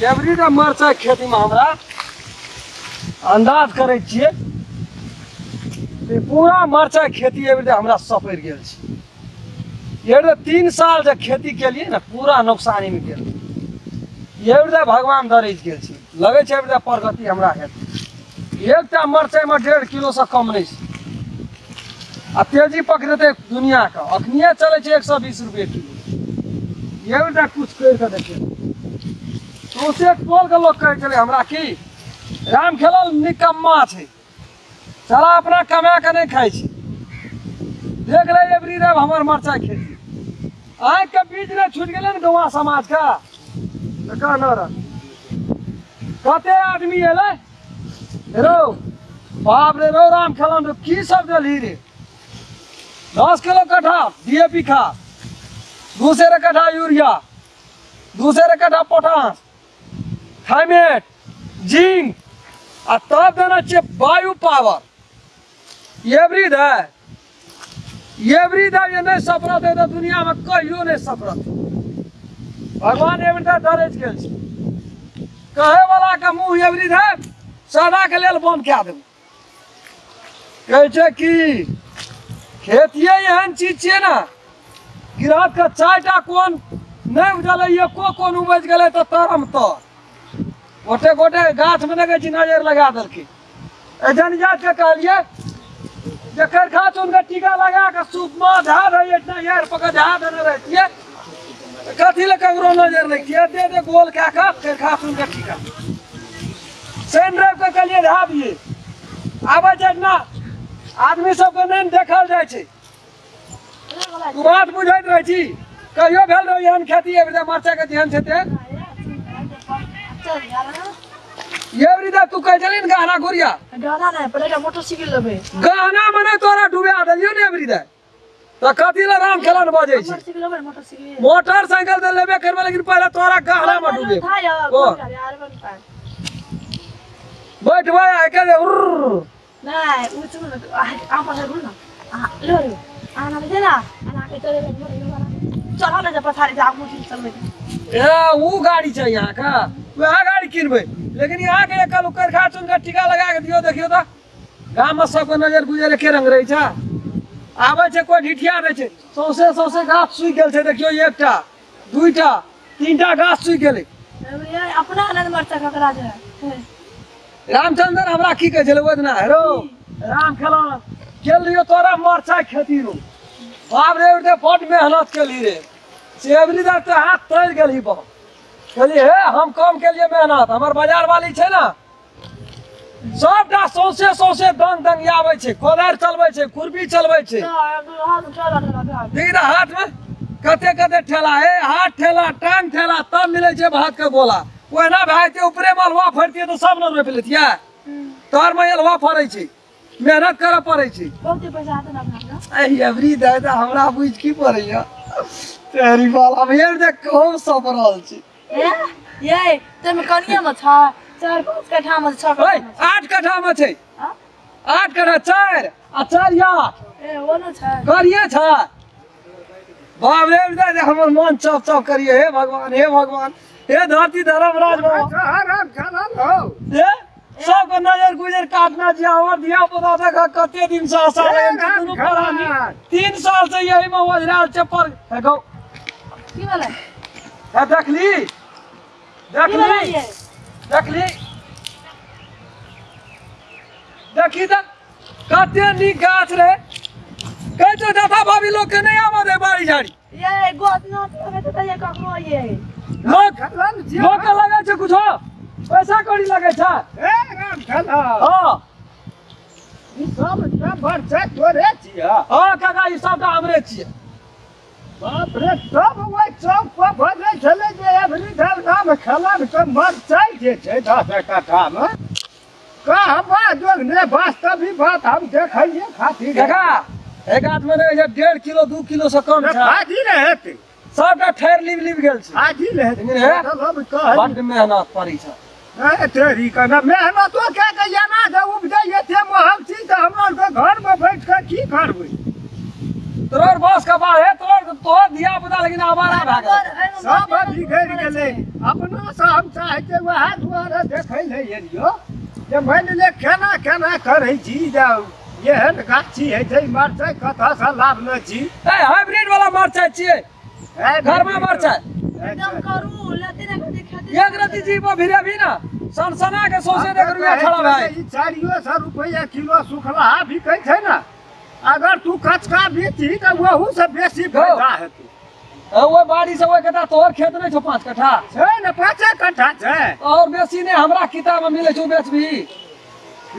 Every day मरचाइ खेतीमे हमरा अन्दाज करै छियै पूरा मरचाइ खेती एवरी डे हमरा सपरि गेल छै। एवरी 3 साल जे खेती केलियै ने पूरा नुकसानीमे गेल। एवरी डे भगवान दरैज गेल छै, लगै छै एवरी डे प्रगति हमरा हेतै। एकटा मरचाइमे 1.5 किलोसँ कम नहि छै आ तेजी पकड़ेतै दुनियाके। अखनिए चलै छै 120 रुपये किलो। एवरी डे कुछ करि कऽ देखियौ। सौंसे टोलके लोक कहै छलै हमरा कि राम खेलल निकम्मा छै, साला अपना कमा कऽ नहि खाइ छै। देख ले एवरी डे हमर मरचाइ खेती आँखिके बीज नहि छुटि गेलै ने गौआँ समाजके। तऽ कहना रह कते आदमी एलै रौ बाप रे रौ राम खेलन रो की सब देलही रे। 10 किलो कट्ठा DAP खाद, 2 सेर कट्ठा यूरिया, 2 सेर कट्ठा पोटाश, थाइमेट, जिंक आ तब देना छियै वायु power. Every day every day जे नहि सफरत है तऽ दुनियामे कहियो नहि सफरत। भगवान एवरी डे दरज गेल छै। कहे वाला के मुँह एवरी डे सदाके लेल बंद कए देबै। कहै छै कि खेतिए एहन चीज छियै ने गिरहतके 4टा कोन नहि उपजलै, एको कोन उपजि गेलै तऽ तरम तर। गोटे गोटे गाछमे देखै छी नजरि लगा देलकै। एहि जनजातिके कहलियै जे करखा चुनके टीका लगा कऽ सूपमे धए दै एतना यार पकड़ धए देने रहितियै कथी लए ककरो नजरि लगितियै। एते एते गोल कए कऽ करखा चुनके टीका शनि रविके कहलियै धए दियै। आबै छै एतना आदमी सबके नहि देखल जाइ छै। तू बात बुझैत रहै छी। कहियो भेल रहौ एहन खेती एवरी मरचाइके जेहन छै तेहन? एवरी डे तू कहै छलही ने गहना गुड़िया। गहना नहि, पहिले एकटा मोटरसाइकिल लेबै। गहना मने तोरा डुबा देलियौ ने एवरी डे, तऽ कथी लए राम खेलन बजै छै? मोटरसाइकिल तऽ लेबे करबै लेकिन पहिले तोरा गहना मे डुबे। बैठबै आइ के नहि ओ सुनू ने, अहाँ पछाड़ी घुरू ने, अहाँ लो रो अहाँ नाम जे ने अहाँ के चलेबै चढ़ल ने जे पछाड़ी जे मोटरसाइकिल चलबै। ए उ गाड़ी छै यहाँके, वएह गाड़ी किनबै। लेकिन यहाँके एकल करखा चुनके टीका लगा के दियौ। देखियौ तऽ गाममे सबके नजर गुजर एके रंग रहै छै। आबै छै कोइ ढिठिया दै छै, सौंसे सौंसे गाछ सुखि गेल छै। देखियौ 1टा 2टा 3टा गाछ सुखि गेलै। अपना आनंद मरचा ककरा जे रामचंद्र हमरा की कहै छलै ओहि दिना, हेरो राम खेलन गेल रहियौ तोरा मरचाइ खेती रो, बाप रे उठे बड मेहनत केली रे, से एवरी डे तऽ हाथ तैर गेलही बम। कहलियै हे हम कम केलियै मेहनत, हमर बाजार वाली छै ने सबटा सौंसे सौंसे दंग दंग आबै छै, कोदारि चलबै छै, खुरपी चलबै छै। देखी तऽ हाथमे कते कते ठेला, हे हाथ ठेला टांग ठेला तब मिलै छै भात के गोला। ओहिना भए जेतै ऊपरेमे अल्हुआ फड़तियै तऽ सब ने रोपि लेतियै। तरमे अल्हुआ फड़ै छै, मेहनत करऽ पड़ै छै। एवरी डे तऽ हमरा बुझि की पड़ैया तेरी बाल हम एवरी डे कम सफरल छी। ये तमे कनियामे छ 4-5 कट्ठामे 6 कट्ठा 8 कट्ठामे छै। 8 कट्ठा 4 आ 4 8 ए ओनो छै करिये छै। बाप रे हमर मन चप चप करिए। हे भगवान हे भगवान हे धरती धर्मराज बाबा हे सबके नजर गुजर काटना जी। हमर धिया पुता देख कते दिन से आशा लगल छै दुनू प्राणी 3 साल से यही में ओझरायल छै। पर हे गौ की भेलै? हे देखली देखली देखली देखी तऽ कते नीक गाछ रहे। कहै छौ दादा भाभी लोग के नहि आबऽ दे बाड़ी झाड़ी। ये गोत न चलबै तऽ ककरो ये लोक लोक लगै छै कुछो पैसा कौड़ी लगै छै। ए राम खेला हां ई सब सब मरचाइ तोरे छियै? हां काका ई सबटा हमरे छियै। बाप रे तब ओहि चौक पर भजै छलै जे एवरी डे राम खेलन के मरचाइ जे छै 10 कट्ठामे कहबा जोग ने वास्तविक बात हम देखैये खातिर। काका एक हाथमे देखै छै 1.5 किलो 2 किलो से कम छै। खाजी ने हेतै, सबटा ठहर लिब लिब गेल छै। खाजी ने हेतै। बड मेहनत पड़ै छै। ए तेरी कना मेहनतो कए के एना जे उपजै एते महग चीज तऽ हमरा आरके घरमे बैठ कऽ की करबै? तोर बस का बात है तोर तोर धिया पुता लेकिन आवारा भए गेल सब बिगड़ि गेलै। अपना से हम चाहै छियै वएह दुआरे देखै लए एलियो जे मानि ले केना केना करै छी जाउ एहन गाछी होइ छै मरचाइ कतऽसँ लाबने छी। ए हाइब्रिड वाला मरचाइ छियै घर में मरचाइ एकदम करू लते ना खेती एक रति जी पर भिरे भी ना सनसना के सोचे देख रुपया खड़ा भाई। ई 400 रुपया किलो सुखला बिकै छै ना अगर तू कचका बेची त वहू से बेसी फायदा हेतै। ओए बाड़ी से ओए कथा तोहर खेत नहीं छौ 5 कट्ठा छै ने 5 कट्ठा छै और बेसी नहीं हमरा किताब में मिले छौ बेचबी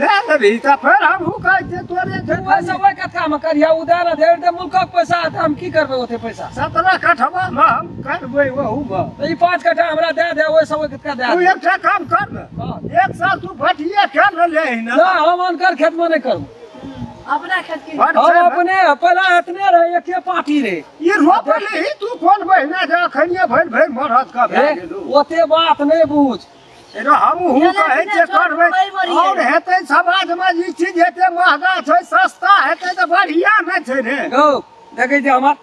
ले लेबी त फेर हमहू कहै छियै तोरे तू ओइसे ओए कथका में करिया उधार दे दे मुल्कक पैसा त हम की करबै ओते पैसा 17 कट्ठा में हम करबै वहू में त ई 5 कट्ठा हमरा दे दे ओइसे ओए कथका दे तू एकटा काम कर न एक साल तू भटिया कर न ले न ना हम अनकर खेत में नहीं करबो अपना खेत की हम अपने पहला एतने रहे एके पार्टी रे ई रोपले ही तू कोन महीना जे अखनिए भरि भरि मरहत का भए गेलौ ओते बात नहीं बुझ एरो हमहू कहै छियै करबै और हेतै समाज में ई चीज हेतै महंगा छै सस्ता हेतै त बढ़िया नै छै रे। गौ देखै छै हमर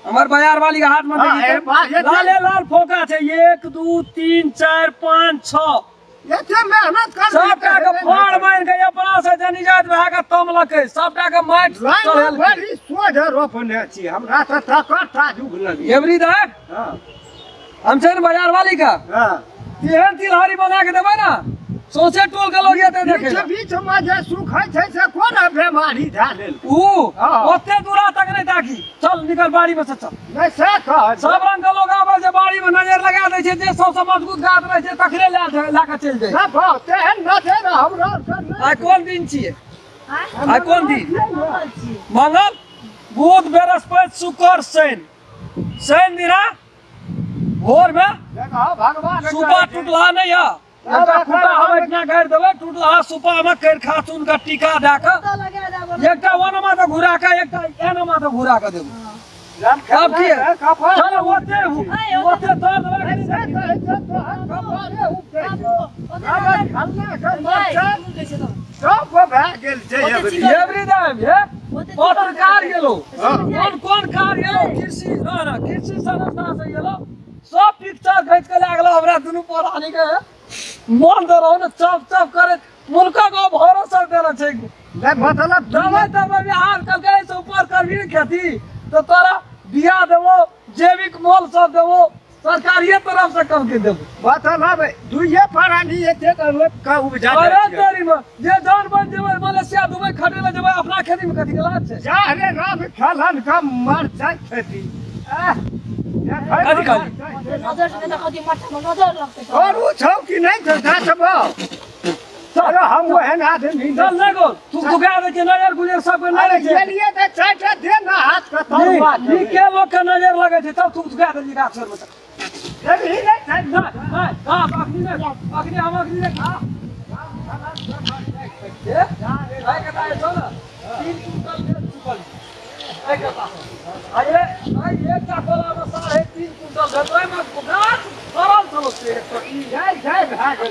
हमर बाजार वाली के हाथ में देखी लाले लाल फोका छै 1 2 3 4 5 6 एते मेहनत कर सबटा के फाड़ मारि के अपना से जनीजात भए के तमलकै सबटा के माटि चढ़ल बड़ी सोझ रोपने छी हमरा त तकर ताजुब लगी एवरी देख हां हम छै ने बाजार वाली का हां तेहन तिलहरी बना के देबै ना सोचे टोल के लोग एते देखे बीच बीच में जे सुखै छै से कोन बेमारी धए लेल ऊ ओते दूरा तक नहीं ताकी चल निकल बाड़ी में से चल नहीं से कह सब रंग के लोग आबै छै बाड़ी में नजर लगा दै छै जे सबसे मजबूत गाछ रहै छै तकरे लए के चलि जाइ ना भाव तेहन न छै ने हमरा आइ कोन दिन छियै आइ कोन दिन मंगल बुध बृहस्पति शुक्र शनि शनि दिना भोर में भगवान सुपा टूटला नहीं है एकटा खूटा हम इतना गाड़ि देबै टूटला सुपा में कर खाचुन का टीका दए के एकटा ओनमा तऽ घुरा के एकटा एनमा तऽ घुरा के देबै अब की चल ओते ओते दर देबै सब भए गेल छै एवरी टाइम हे पत्रकार गेलो कोन कोन कार गेलो कृषि ना कृषि संस्था से गेलो सब पिक्चर खींच के लागलो हमरा दुनू परानी के मन तो रहो न चप चप करे मुल्का को भरोसा देना छै नहीं मतलब दवाई तब बिहार कल के से ऊपर करबी खेती तो तोरा बिया देबो जैविक मोल सब देबो सरकारिये तरफ से कम के देबो मतलब दुइये परानी एते लोक का उपजा अरे तेरी में जे जान बन जेबै मलेशिया दुबई खटे ले जेबै अपना खेती में कथी के लाभ छै जा रे राम खेलन का मर जाय खेती कथी कहली नजर से देखो माथा में नजर लगतै और उ छौ कि नहीं छौ गाछ चलो हम ओहन आदमी चल नहीं गो तू दुगा दे के नजर गुजर सब के अरे नहीं छै गेलिए त चाटा दे ना हाथ के तरुआ नी के लोग के नजर लगे छै तब तू दुगा दे गाछ में नहीं नहीं नहीं नहीं हां अखनी नहीं अखनी हम अखनी नहीं खा ए भाई कथा है चल 3 कुंटल दे चुकल आई कथा आये आई एकटा कोला में 3.5 कुंटल भेटै में गाछ फरल छलो से जाय जाय भए गेल।